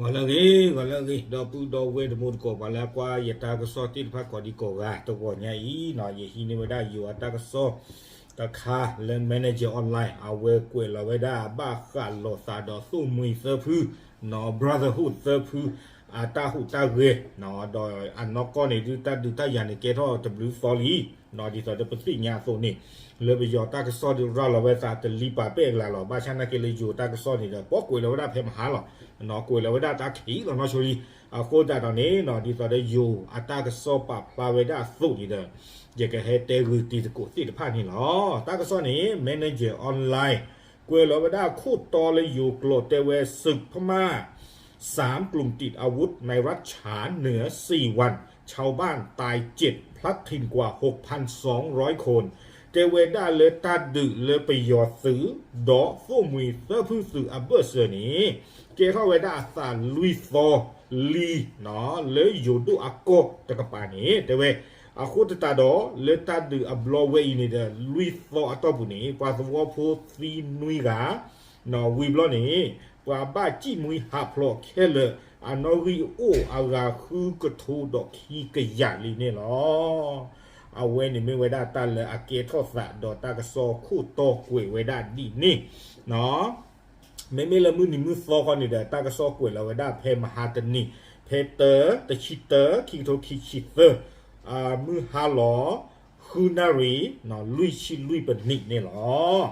ဂီၤလၢအဂ့ၤ, ဂီၤလၢအဂ့ၤ, ဒီပုၢ်ဒီဝဲၢ်တံၤသကိး ပှၤလၢအကွၢ်ယတၢ်ကစီၣ်သ့ၣ်တဖၣ်ကိးဒံကိးဂၤ တဂီၤညါအံၤ ယဟံးန့ၢ်ဝဲဒၣ်ယိၤအတၢ်ကစီၣ်တခါလၢ Manager Online အဝဲကွဲးလီၤဝဲဒၣ်ဘၣ်ဃးလိာ်သးဒီးသိၣ်မှံၤသၢဖု Brotherhood သၢဖု အတၢ်ဟူးတၢ်ဂဲၤ ဒီးအနီၢ်ကီၢ်န့ၣ် ဒုးတၢ်ဒုးတၢ်ယၤန့ၣ် ကဲထီၣ်တဘျုးသီလံ ဒ်သိးဒီးပသ့ၣ်ညါအသိးန့ၣ် လၢပယီၤတၢ်ကစီၣ်ဒုးရၤလီၤဝဲသးတလံပာ်ပဲၢ်အကျါလီၤ. ဘၣ်ဆၣ်နာ်က့လၢယိၤတၢ်ကစီၣ်န့ၣ်ဒီး ပှၤကွဲးလီၤဝဲဒၣ်ဖဲမဟါလီၤ. ကွဲးလီၤဝဲဒၣ်တၢ်ခံးလီၤနီၢ်ဆိလံ. အဃိသတးဒီးန့ၣ် ဒ်သိးဒီးယိၤအတၢ်ကစီၣ်ပာ်ဖျါဝဲဒၣ်အသိးန့ၣ်ဒီး ယကဟဲတဲဂုာ်တံၤသကိးသ့ၣ်တဖၣ်န့ၣ်လီၤ. တၢ်ကစီၣ်န့ၣ် Manager Online ကွဲးလီၤဝဲဒၣ်ခိၣ်တီလၢယိၤကျိာ်တဲဝဲ ศึกพม่า สามกลุ่มติดอาวุธในรัฐฉานเหนือสี่วัน ชาวบ้านตายเจ็ด พลัดถิ่นกว่า หกพันสองร้อยคน တဲဝဲဒၣ်လၢတၢ်ဒုးလၢပယီၤသုး ဒီးသိၣ်မှံၤသၢဖုသုးအဘၢၣ်စၢၤန့ၣ် ကဲထီၣ်ဝဲဒၣ်အသးလွံၢ်သီလံ လၢယိၤဒိၣ်အကီၢ်တကပၤန့ၣ် တဲဝဲ အဃိသတးဒီး လၢတၢ်ဒုးအဘျီဝဲအံၤန့ၣ်ဒီး လွံၢ်သီအတီၢ်ပူၤန့ၣ် ပှၤသဝီဖိသံနွံဂၤ ဝံၤဘျီန့ၣ် ပှၤဘၣ်ဃ့ၢ်မှံဟးဖျိးခဲလၢာ် အနီၣ်ဂံၢ်အိၣ်အဂၤဃုကထိဒီးခံကယၤလံန့ၣ်လီၤ. အဝဲန့ၣ်မ့ၢ်ဝဲဒၣ်တၢ်လၢအကဲထီၣ်သးဒီးတၢ်ကစီၣ်ခိၣ်တီကွဲးဝဲဒၣ်ဒ်န့ၣ် မ့မ့ၢ်လၢမုၢ်နံၤမုၢ်သီဃီန့ၣ်ဒီး တၢ်ကစီၣ်ကွဲးလီၤဝဲဒၣ်ဖဲမဟါတနံၤ ဖဲတၢ တဆံတၢ ခံကထိခံဆံသၢ မုၢ်ဟါလီၤ ဃုနၣ်ရံၣ် လွံၢ်ဆံလွံၢ်ပနံးန့ၣ်လီၤ.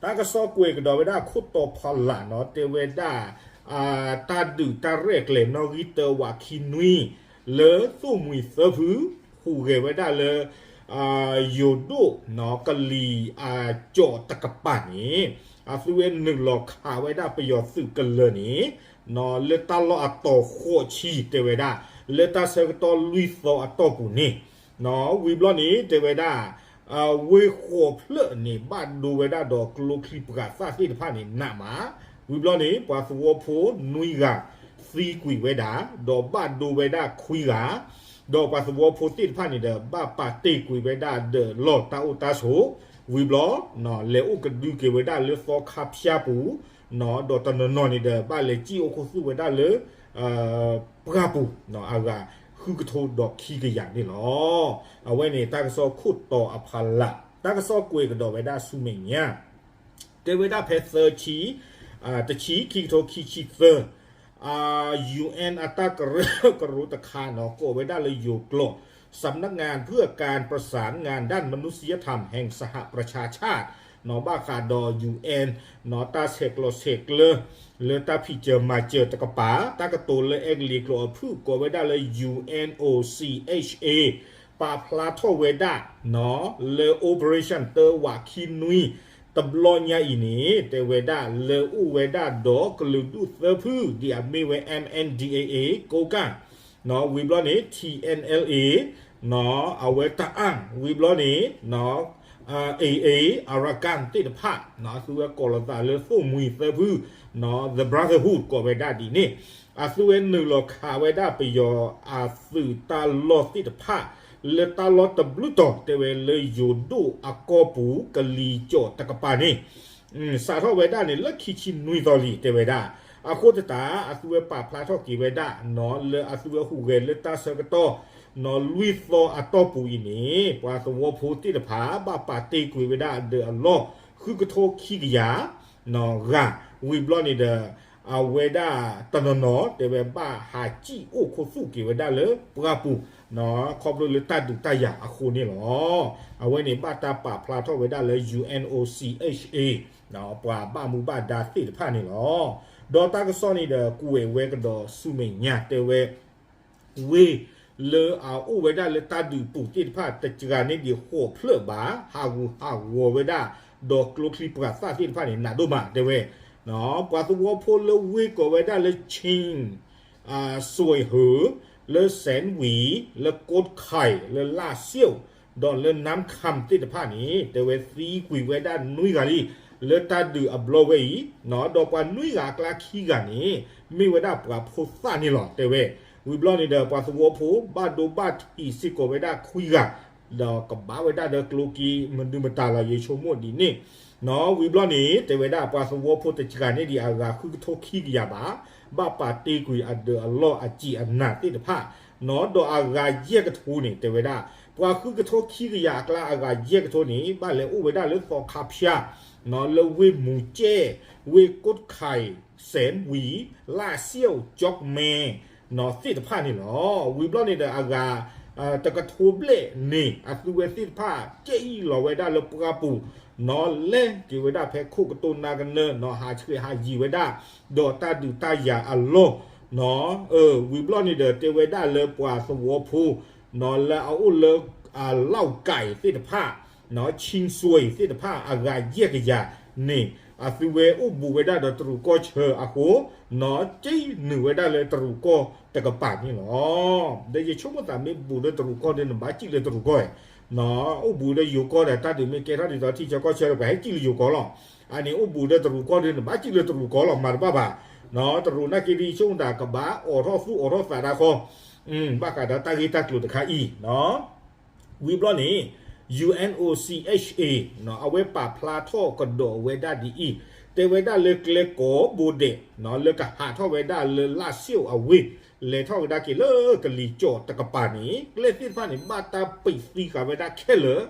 တၢ်ကစီၣ်ကွဲးကဒီးဝဲဒၣ်ခိၣ်တီဖီလာ်နီၤ တဲဝဲဒၣ် တၢ်ဒုးတၢ်ရဲၣ်ကျဲၤနီၣ်ဂံၢ်တၢဝးခံနွံ လၢသိၣ်မှံၤသၢဖု ဟူးဂဲၤဝဲဒၣ်လၢ ယိၤဒိၣ် ကလံၤအကၠီၣ်တကပၤန့ၣ် အသုဝဲနုာ်လီၤခးဝဲဒၣ်ပယီၤသုးကလၢၤန့ၣ် လၢတၢ်လီၢ်အတီၤဃိးဆံ တဲဝဲဒၣ် လၢတၢ်ဆၢကတီၢ်လွံၢ်သီအတီၢ်ပူၤန့ၣ် ဝံၤဘျီန့ၣ် တဲဝဲဒၣ် ဝ့ၢ်ဃိးဖျၢၣ်န့ၣ် ဘၣ်ဒိဝဲဒၣ်ဒီးကျိချံပှၤသၣ်သ့ၣ်တဖၣ်န့ၣ် နးမး ဝံၤဘျီန့ၣ် ပှၤသဝီဖိနွံဂၤ သံကွံာ်ဝဲဒၣ် ဒီးဘၣ်ဒိဝဲဒၣ်ခွံဂၤ ဒီးပှၤသဝီဖိသ့ၣ်တဖၣ်န့ၣ်ဒီး ဘၣ်ပာ်တ့ၢ်ကွံာ်ဝဲဒၣ်ဒီးလီၢ်တၢ်အိၣ်တၢ်ဆိး ဝံၤဘျီ လဲၤအိၣ်ကဒုက့ၤဝဲဒၣ်လၢသီခါဖၠါပူၤ ဒီးတနီၤနီၤန့ၣ်ဒီး ဘၣ်လဲၤစံၣ်အိၣ်ခူသူၣ်ဝဲဒၣ်လၢ ပှၢ်ပူၤ အဂၤဃုကထိဒီးခံကယၤန့ၣ်လီၤ. အဝဲန့ၣ် တၢ်ကစီၣ်ခိၣ်တီအဖီလာ် တၢ်ကစီၣ်ကွဲးကဒီးဝဲဒၣ်ဆူမဲာ်ညါ တဲဝဲဒၣ်ဖဲသၢဆံ တဆံ ခံကထိခံဆံသၢ UN အတၢ်ကရၢကရိတခါနီၤ ကိးဝဲဒၣ်လၢယိၤကျိာ် สำนักงานเพื่อการประสานงานด้านมนุษยธรรมแห่งสหประชาชาติ နီၤ ဘၣ်ဃးဒီး UN နီၤ တၢ်ဆဲးကျိးဆဲးကျၢ လၢတၢ်ဖံးစၢၤမၤစၢၤတကပၤ တၢ်ကတိၤလၢအဲကလံးကျိာ်အဖုၣ် ကိးဝဲဒၣ်လၢ UNOCHA ပာ်ဖျါထီၣ်ဝဲဒၣ် လၢ Operation တၢဝးခံနွံ တဘျီညါအံၤန့ၣ် တဲဝဲဒၣ်လၢအိၣ်ဝဲဒၣ်ဒီးကလုာ်ဒူၣ်သၢဖု ဒ်အမ့ၢ်ဝဲ MNDAA ကိးကၣ် ဝံၤဘျီန့ၣ် TNLA အဝဲတအၣ် ဝံၤဘျီန့ၣ် AA Arakan သ့ၣ်တဖၣ် အသုဝဲကိးလီၤသးလၢသိၣ်မှံၤသၢဖု The Brotherhood ကိးဝဲဒၣ်ဒ်န့ၣ် အသုဝဲနုာ်လီၤခးဝဲဒၣ်ပယီၤအသုးတၢ်လီၢ်သ့ၣ်တဖၣ် လၢတၢ်လီၢ်တဘျုးတီၤ တဲဝဲလၢယိၤဒိၣ်အကီၢ်ပူၤ ကလံၤကၠီၣ်တကပၤန့ၣ် စးထီၣ်ဝဲဒၣ်န့ၣ် လၢခံဆံနွံသီလံ တဲဝဲဒၣ်. အဃိသတး အသုဝဲပာ်ဖျါထီၣ်က့ၤဝဲဒၣ် လၢအသုဝဲဟူးဂဲၤလၢတၢ်ဆၢကတီၢ် လွံၢ်သီအတီၢ်ပူၤအံၤန့ၣ် ပှၤသဝီဖိသ့ၣ်တဖၣ် ဘၣ်ပာ်တ့ၢ်ကွံာ်ဝဲဒၣ်ဒီးအလီၢ် ဃုကထိခံကယၤ ဂၤ ဝံၤဘျီန့ၣ်ဒီး အဝဲဒၣ်တနီၤနီၤ တဲဝဲဘၣ်ဟးစံၣ်အိၣ်ခူသူၣ်က့ၤဝဲဒၣ်လၢပှၢ်ပူၤ ခီဖျိလၢတၢ်ဒုးတၢ်ယၤအဃိန့ၣ်လီၤ. အဝဲန့ၣ်ဘၣ်တၢ်ပာ်ဖျါထီၣ်ဝဲဒၣ်လၢ UNOCHA ပှၤဘၣ်မူဘၣ်ဒါသ့ၣ်တဖၣ်န့ၣ်လီၤ. ဒီးတၢ်ကစီၣ်န့ၣ်ဒီး ကွဲးဝဲကဒီးဆူမဲာ်ညါတဲဝဲ ဝ့ၢ်လၢအအိၣ်ဝဲဒၣ်လၢတၢ်ဒုးပူၤသ့ၣ်တဖၣ် တစှၤန့ၢ်ဒံးဃိးဖျၢၣ်ဘၣ် ဟးဂူာ်ဟးဂီၤဝဲဒၣ် ဒီးကျိချံပှၤသၣ်သ့ၣ်တဖၣ်န့ၣ် နးဒိၣ်မးတဲဝဲ ပှၤသဝီဖိလၢဝ့ၢ်ကိးဝဲဒၣ်လၢ Chin စွဲၢ်ဟၢၣ် လၢစဲၣ်ဝံၤ လၢကိးခၢၣ် လၢလၣ်စ့ၣ် ဒီးလၢနၢမ်ခၢမ်သ့ၣ်တဖၣ်န့ၣ် တဲဝဲသံကွံာ်ဝဲဒၣ်နွံဂၤလံ လၢတၢ်ဒုးအဘျီဝဲအံၤ ဒီးပှၤနွံဂၤအကျါခံဂၤန့ၣ် မ့ၢ်ဝဲဒၣ်ပှၤဖိသၣ်န့ၣ်လီၤ တဲဝဲ. ဝံၤဘျီန့ၣ်ဒီး ပှၤသဝီဖိ ဘၣ်ဒိဘၣ်ထံးစ့ၢ်ကီးဝဲဒၣ်ခွံဂၤ ဒီးကဘၣ်ဝဲဒၣ်ဒီးကျိက့ၤမနုၤမတၤလီၤ ယဆိကမိၣ်ဒ်န့ၣ် ဝံၤဘျီန့ၣ် တဲဝဲဒၣ်ပှၤသဝီဖိတစှၤန့ၢ်ဒံးအဂၤဃုကထိခံကယၤဘၣ် ဘၣ်ပာ်တ့ၢ်ကွံာ်အဒၢးအလီၢ်အစံးအနၤသ့ၣ်တဖၣ်, ဒီးအဂၤယဲၢ်ကထိန့ၣ် တဲဝဲဒၣ် ပှၤဃုကထိခံကယၤအကျါ အဂၤယဲၢ်ကထိန့ၣ် ဘၣ်လဲၤအိၣ်ဝဲဒၣ်လၢသီခါဖၠၣ် လၢဝ့ၢ်မူၤကဲၣ်, ဝ့ၢ်ကိးခၢၣ်, စဲၣ်ဝံၤ, လၢၣ်စ့ၣ်, ကၠီးမဲ သ့ၣ်တဖၣ်န့ၣ်လီၤ. ဝံၤဘျီန့ၣ်ဒီးအဂၤ တကထိဘျဲၣ်န့ၣ် အသုဝဲသ့ၣ်တဖၣ် ကဲအံၤလီၤဝဲဒၣ်လၢပှၢ်ပူၤ, လဲၤက့ၤဝဲဒၣ်ဖဲခိၣ်ကတိၢ်နါကနၢ ဟးဆှဲးဟးယံၤဝဲဒၣ် ဒီးတၢ်ဒုးတၢ်ယၤအလီၢ်, ဝံၤဘျီန့ၣ်ဒီးတဲဝဲဒၣ်လၢပှၤသဝီဖိ လၢအအိၣ်လၢ လီၣ်ကဲၣ်သ့ၣ်တဖၣ် ခၠံစွ့ၤသ့ၣ်တဖၣ် အဂၤယဲၢ်ကယၤန့ၣ် အသုဝဲအိၣ်ဘူးဝဲဒၣ်ဒီးတရူးကီၢ်ဆၢအဃိ က့နုာ်ဝဲဒၣ်လၢတရူးကီၢ်တကပၤန့ၣ်လီၤ. ဒီးယဆိကမိၣ်သးမ့ၢ်ဘူးဒီးတရူးကီၢ်ဒီး နဘၣ်စံၣ်လၢတရူးကီၢ်, အိၣ်ဘူးဒီးယိၤကီၢ်ဒီး တၢ်ဒုးမ့ၢ်ကဲထီၣ်ဒ်သိးထံဆၢကီၢ်ဆၢဒီး ပှၤဟဲစံၣ်လၢယိၤကီၢ်လီၤ. အန့ၣ်အိၣ်ဘူးဒီးတရူးကီၢ်ဒီး နဘၣ်စံၣ်လၢတရူးကီၢ်လီၤ မၤတဘၣ်ဘၣ်. တရူးနာ်က့ဒီး ယဆိကမိၣ်သးကဘၣ်အိးထီၣ်သူၣ်အိးထီၣ်သးတၢ်ဃီ ဘၣ်ဃးဒီးတၢ်ဂ့ၢ်တၢ်ကျိၤတခါအံၤ ဝံၤဘျီန့ၣ် ယူၣ်အဲၣ်အိၣ် စီၣ်အ့ၣ်ၡ်အ့ၣ် အဝဲပာ်ဖျါထီၣ်ကဒီးဝဲဒၣ်ဒ်အံၤ, တဲဝဲဒၣ်လၢကျဲကိးဘိဒဲး လၢကဟးထီၣ်ဝဲဒၣ်လၢလၢၣ်စ့ၣ်အဝ့ၢ် လဲၤထီၣ်ကဒါက့ၤလၢကလံၤကၠီၣ်တကပၤန့ၣ် ကျဲသ့ၣ်တဖၣ်န့ၣ် ဘၣ်တၢ်ပံးသံဃာ်ဝဲဒၣ်ခဲလၢာ်,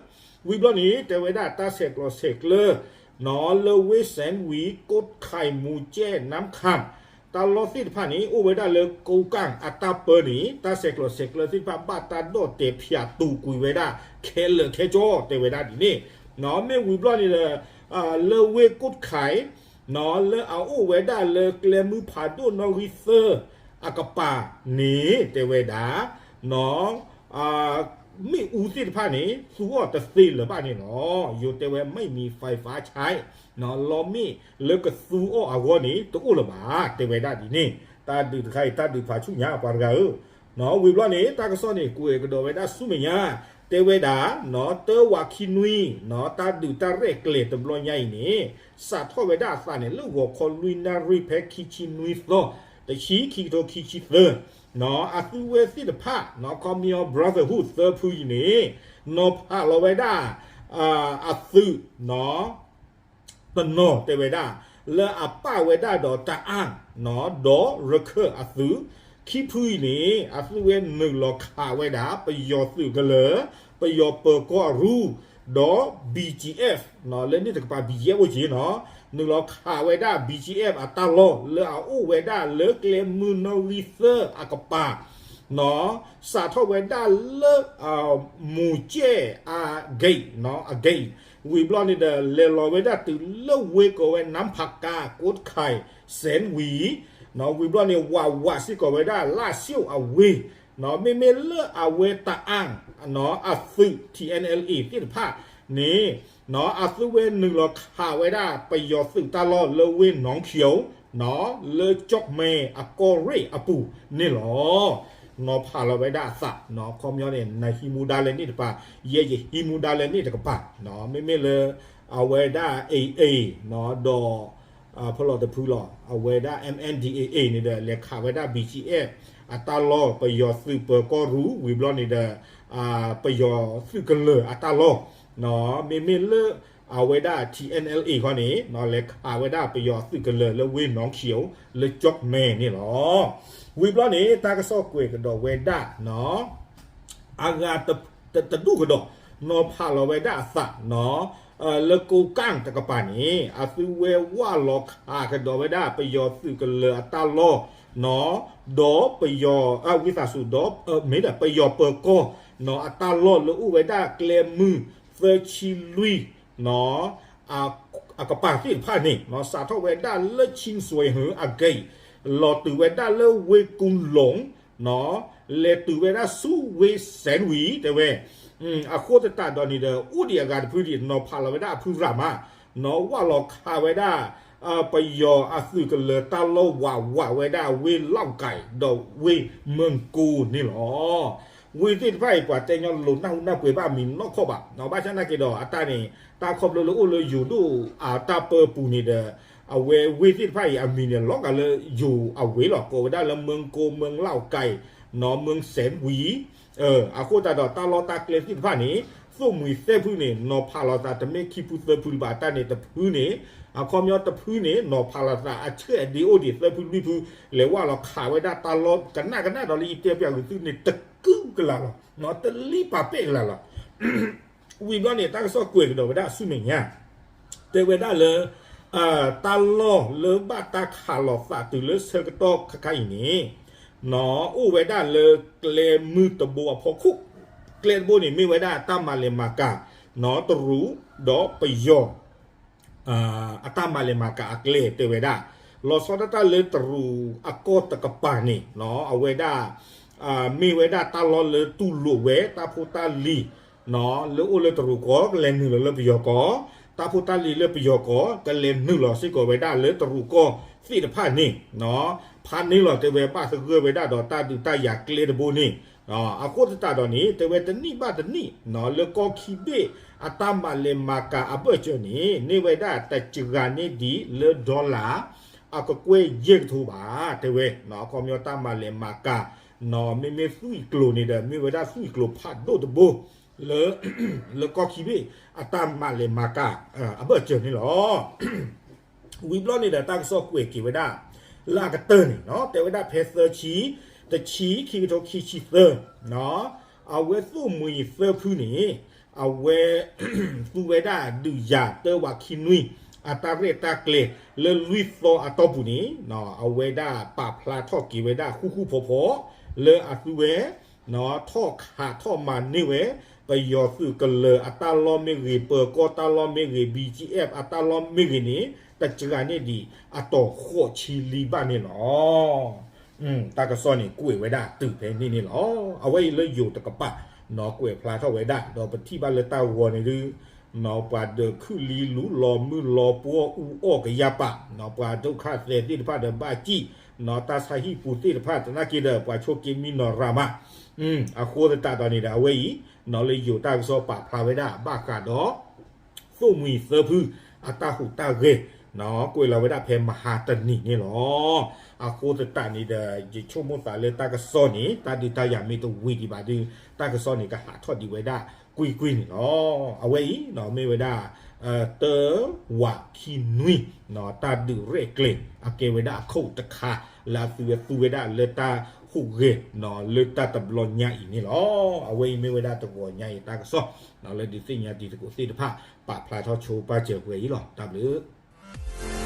ဝံၤဘျီန့ၣ် တဲဝဲဒၣ်တၢ်ဆဲးကျိးဆဲးကျၢ လၢဝ့ၢ်စဲၣ်ဝံၤ ကိးခၢၣ် မူၤကဲၣ် နါခၣ် တၢ်လီၢ်သ့ၣ်တဖၣ်န့ၣ် အိၣ်ဝဲဒၣ်လၢကိးကၣ်အတၢ်ပၢန့ၣ် တၢ်ဆဲးကျိးဆဲးကျၢသ့ၣ်တဖၣ် ဘၣ်တၢ်ဒီၣ်တဲာ်ဖၠးတူာ်ကွံာ်ဝဲဒၣ်ခဲလၢာ်ခဲဆ့ တဲဝဲဒၣ်ဒ်န့ၣ်, မ့ၢ်ဝံၤဘျီန့ၣ်ဒီး လၢဝ့ၢ်ကိးခၢၣ် လၢအအိၣ်ဝဲဒၣ်လၢကျဲမုၢ်ဖးဒိၣ်နီၣ်ဂံၢ်သၢအကပၤန့ၣ် တဲဝဲဒၣ် မ့ၣ်အူသ့ၣ်တဖၣ်န့ၣ် သူအီၤတသ့လၢၤဘၣ်န့ၣ်လီၤ. ယိၤတဲဝဲ ไม่มีไฟฟ้าใช้ လီမ့ၣ်လၢကသူအီၤအဂီၢ်န့ၣ် တအိၣ်လၢၤဘၣ် တဲဝဲဒၣ်ဒ်န့ၣ်, တၢ်ဒုးတခါအံၤ တၢ်ဒုးဖးဆူညါပှၤတဂၤဧၢ, ဝံၤဘျီန့ၣ် တၢ်ကစီၣ်န့ၣ် ကွဲးကဒီးဝဲဒၣ်ဆူမဲာ်ညါ တဲဝဲဒၣ် တၢဝးခံနွံ တၢ်ဒုးတၢ်ရဲၣ်ကျဲၤတဘျီညါအံၤန့ၣ် စးထီၣ်ဝဲဒၣ်အသးန့ၣ် လၢဂီၤခီလွံၢ်နၣ်ရံၣ်ဖဲခံဆံနွံသီ တဆံ ခံကထိခံဆံသၢ အသုဝဲသ့ၣ်တဖၣ် Kmyaw Brotherhood သၢဖုအံၤန့ၣ် နီၤဖးလီၤဝဲဒၣ် အသုး တနီၤတဲဝဲဒၣ် လၢအပာ်ဝဲဒၣ်ဒီးတအၣ် ဒီးရခၢၣ်အသုး, ခံဖုအံၤန့ၣ် အသုဝဲနုာ်လီၤခးဝဲဒၣ် ပယီၤသုးကလၢၤ, ပယီၤပၢၤကီၢ်အရူ, ဒီး BGF လၢန့ၣ်တကပၤ BGF အိၣ်က့ၤနီၤ, နုာ်လီၤခးဝဲဒၣ် BGF အတၢ်လီၢ် လၢအအိၣ်ဝဲဒၣ်လၢကျဲမုၢ်နီၣ်ဂံၢ်သၢအကပၤ စးထီၣ်ဝဲဒၣ်လၢ မူၤကဲၣ်အဂ့ၢ် အဂ့ၢ်, ဝံၤဘျီန့ၣ်ဒီး လဲၤလီၤဝဲဒၣ်တုၤလၢဝ့ၢ်ကိးဝဲ နါဖးကါ ကိးခၢၣ် စဲၣ်ဝံၤ, ဝံၤဘျီန့ၣ် ဝးဝးစ့ၢ်ကီးဝဲဒၣ် လၢၣ်စ့ၣ်အဝ့ၢ်, မ့မ့ၢ်လၢအဝဲတအၣ် အသုး TNLA သ့ၣ်တဖၣ်န့ၣ် အသုဝဲနုာ်လီၤခးဝဲဒၣ် ပယီၤသုးတၢ်လီၢ်လၢဝ့ၢ်နီၣ်ခၠိ လၢကၠီၣ်မဲအကီၢ်ရ့ၣ်အပူၤန့ၣ်လီၤ. နီၤဖးလီၤဝဲဒၣ်အသး ခီပညီန့ၣ် နဟံးမူဒါလဲၣ်န့ၣ်တကပၤ, ယဲယဟံးမူဒါလဲၣ်န့ၣ်တကပၤ, မ့မ့ၢ်လၢ အဝဲဒၣ် AA ဒီး ဖဲလီၤတဖုလီၤ အဝဲဒၣ် MNDAA န့ၣ်ဒီး လဲၤခးဝဲဒၣ် BGF အတၢ်လီၢ် ပယီၤသုးပၢၤကီၢ်ရူ ဝံၤဘျီန့ၣ်ဒီး ပယီၤသုးကလၢၤအတၢ်လီၢ်, မ့မ့ၢ်လၢ အဝဲဒၣ် TNLA ခီန့ၣ် လဲၤခးဝဲဒၣ်ပယီၤသုးကလၢၤလၢဝ့ၢ်နီၣ်ခၠိ လၢကၠီၣ်မဲန့ၣ်လီၤ. ဝံၤဘျီန့ၣ် တၢ်ကစီၣ်ကွဲးကဒီးဝဲဒၣ် အဂၤတဒူၣ်ကဒီး နီၤဖးလီၤဝဲဒၣ်အသး လၢကိးကၣ်တကပၤန့ၣ် အသုဝဲဝးလီၤခးကဒီးဝဲဒၣ် ပယီၤသုးကလၢၤအတၢ်လီၢ် ဒီးပယီၤ ဝံသးစူၤ ဒီးမ့ၢ်ဒၣ်ပယီၤပၢၤကီၢ် အတၢ်လီၢ်လၢအိၣ်ဝဲဒၣ်ကျဲမုၢ်သၢဆံလွံၢ် အကပၤသ့ၣ်တဖၣ်န့ၣ် စးထီၣ်ဝဲဒၣ်လၢ ခၠံစွ့ၤ အဂ့ၢ် လီၤတုၤဝဲဒၣ်လၢဝ့ၢ်ကူလိၤ လဲၤတုၤဝဲဒၣ်ဆူဝ့ၢ်စဲၣ်ဝံၤ တဲဝဲ အဃိသတးဒီးန့ၣ်ဒီး အိၣ်ဒံးအဂၤတဖုဒံး နီၤဖးလီၤဝဲဒၣ်အဖုရၤမး နီၤဝးလီၤခးဝဲဒၣ် ပယီၤအသုးကလၢၤတၢ်လီၢ်ဝးဝးဝဲဒၣ်ဝ့ၢ်လီၣ်ကဲၣ် ဒီးဝ့ၢ်မုၢ်ကိန့ၣ်လီၤ. ဝ့ၢ်သ့ၣ်တဖၣ်အံၤ ပှၤတဲညီလိၤနၢ်ဟူနၢ်ပှဲၤဘၣ်မံၤနီၢ်ခီၣ်ဘၣ် ဘၣ်ဆၣ်နာ်က့ဒီး အတၢ်န့ၣ် တၢ်ခီဖျိလၢအိၣ်လၢယိၤဒိၣ်အတၢ်ပၢပူၤန့ၣ်ဒီး အဝဲဝ့ၢ်သ့ၣ်တဖၣ်အံၤ အမံၤန့ၣ် လီၤဂာ်လၢယိၤအဝ့ၢ်လီၤ ကိးဝဲဒၣ်လၢ မုၢ်ကိ မုၢ်လီၣ်ကဲၣ် နီၤ မုၢ်စဲၣ်ဝံၤ အဃိသတးဒီးတၢ်လီၢ်တၢ်ကျဲသ့ၣ်တဖၣ်န့ၣ် သိၣ်မှံၤသၢဖုန့ၣ် နီၤဖးလီၤသးတမ့ၢ်ခံဖုသၢဖုလၢၤဘၣ် တၢ်န့ၣ်တဖုန့ၣ် အခီပညီတဖုန့ၣ် နီၤဖးလီၤသးအဆၢၣ်ဒ့အိၣ်ဒံးသၢဖုလွံၢ်ဖု လဲၤဝဲလီၤခးဝဲဒၣ်တၢ်လီၢ်ကနၣ်ကနၣ်ဒီးလၢယတဲပျးဂုာ်သုန့ၣ် တကုကလးလီၤ တလံပာ်ပဲၣ်ကလးလီၤ ဝံၤဘျီန့ၣ် တၢ်ကစီၣ်ကွဲးကဒီးဝဲဒၣ်ဆူမဲာ်ညါ တဲဝဲဒၣ်လၢ တၢ်လီၢ်လၢဘၣ်တၢ်ခးလီၤသးတုၤလၢဆၢကတီၢ်ခါခါအံၤန့ၣ် အိၣ်ဝဲဒၣ်လၢကျဲမုၢ်တဘိအဖီခိၣ် ကျဲတဘိန့ၣ် မ့ၢ်ဝဲဒၣ်တၢ်မၤလဲၤမၤကၤ တရူးဒီးပယီၤ အတၢ်မၤလဲၤမၤကၤအကျဲတဲဝဲဒၣ် လီၤဆီဒၣ်တၢ်လၢတရူးအကီၢ်တကပၤန့ၣ် အဝဲဒၣ် မ့ၢ်ဝဲဒၣ်တၢ်လီၢ်လၢတူၢ်လိာ်ဝဲ တၢ်ဖိတၢ်လံၤ လၢအိၣ်လၢတရူးကီၢ် ကလဲၤနုာ်လီၤလၢပယီၤကီၢ်, တၢ်ဖိတၢ်လံၤလၢပယီၤကီၢ် ကလဲၤနုာ်လီၤစ့ၢ်ကီးဝဲဒၣ်လၢတရူးကီၢ်သ့ၣ်တဖၣ်န့ၣ် ဖးန့ၢ်လီၤတဲဝဲဘၣ်သဂၢၢ်ဝဲဒၣ်ဒီးတၢ်ဒုးတၢ်ယၤကျဲတဘိန့ၣ် အဃိသတးဒီးန့ၣ် တဲဝဲတနံၣ်ဘၣ်တနံၣ် လၢကီၢ်ခံဘ့ၣ်အတၢ်မၤလဲၤမၤကၤအဘၢၣ်စၢၤန့ၣ် န့ၢ်ဝဲဒၣ်တစှၤန့ၢ်ဒံးလၢ dollar အကကွဲၢ်ယဲၢ်ကထိဘၣ် တဲဝဲ အခီပညီတၢ်မၤလဲၤမၤကၤ မ့မ့ၢ်သွံၣ်ကျိၤန့ၣ်ဒီး မ့ၢ်ဝဲဒၣ်သွံၣ်ကျိၤဖးဒိၣ်တဘိ လၢ လၢကီၢ်ခံဘ့ၣ်အတၢ်မၤလဲၤမၤကၤ အဘၢၣ်စၢၤန့ၣ်လီၤ. ဝံၤဘျီန့ၣ်ဒီးတၢ်ကစီၣ်ကွဲးက့ၤဝဲဒၣ် လၢအကတၢၢ်န့ၣ် တဲဝဲဒၣ်ဖဲသၢဆံ တဆံ ခံကထိခံဆံသၢ အဝဲသိၣ်မှံၤသၢဖုန့ၣ် အဝဲ သူဝဲဒၣ်ဒုးယၤတၢဝးခံနွံ အတၢ်ရဲၣ်တၢ်ကျဲၤလၢလွံၢ်သီအတီၢ်ပူၤန့ၣ် အဝဲဒၣ်ပာ်ဖျါထီၣ်က့ၤဝဲဒၣ်ဃူဃူဖိးဖိး လၢအသူဝဲ ထီၣ်ခးထီၣ်မၤန့ၢ်ဝဲ ပယီၤသုးကလၢၤအတၢ်လီၢ်မ့ၢ်ဂ့ၤ ပၢၤကီၢ်တၢ်လီၢ်မ့ၢ်ဂ့ၤ BGF အတၢ်လီၢ်မ့ၢ်ဂ့ၤန့ၣ် တစှၤန့ၢ်ဒံးအတီၤဃိးဆံလံဘၣ်န့ၣ်လီၤ. တၢ်ကစီၣ်န့ၣ်ကွဲးဝဲဒၣ်တုၤဖဲန့ၣ်န့ၣ်လီၤ. အဝဲအံၤလၢယိၤတကပၤ ကွဲးဖျါထီၣ်ဝဲဒၣ် ဒီးပထံၣ်ဘၣ်လၢတၢ်ဂီၤန့ၣ်ဒုး ပှၤဒၢးခုၣ်လံလူလီၤမုၢ်လီၤပှီၢ်အူအီၣ်ကယၤပာ် ပှၤဒုက္ခသည်သ့ၣ်တဖၣ်ဒီးဘၣ်စံၣ် တၢ်ဆါဟံၣ်ပူၤသ့ၣ်တဖၣ်သနာ်က့ဒီး ပှၤဆိးက့မံနီၤရၤမး အဃိသတးဒီးန့ၣ်ဒီး အဝဲအံၤ လၢယိၤတၢ်ကစီၣ်ပာ်ဖျါဝဲဒၣ်ဘၣ်ဃးဒီး သိၣ်မှံၤသၢဖု အတၢ်ဟူးတၢ်ဂဲၤ ကွဲးလီၤဝဲဒၣ်ဖဲမဟါတနံၤန့ၣ်လီၤ. အဃိသတးန့ၣ်ဒီး ယဆိကမိၣ်သးလၢတၢ်ကစီၣ်န့ၣ် တၢ်ဒုးတၢ်ယၤမ့ၢ်တဝံၤဒံးဘၣ်ဒီး တၢ်ကစီၣ်န့ၣ် ကဟးထီၣ်ဒံးဝဲဒၣ်ကွ့ၢ်ကွ့ၢ်န့ၣ်လီၤ. အဝဲအံၤ မ့ၢ်ဝဲဒၣ် တၢဝးခံနွံ တၢ်ဒုးရဲၣ်ကျဲၤ အကဲဝဲဒၣ်အခိၣ်တခါ လၢအသူဝဲသူဝဲဒၣ်လၢတၢ်ဟူးဂဲၤ လၢတၢ်တဘျီညါအံၤန့ၣ်လီၤ. အဝဲအံၤမ့ၢ်ဝဲဒၣ်တဂီၤညါအံၤတၢ်ကစီၣ် လၢဒုးသ့ၣ်ညါတံၤသကိးသ့ၣ်တဖၣ် ပာ်ဖျါထီၣ်ဆိပာ်စၢၤပှဲၤအံၤလီၤ. တၢ်ဘျုး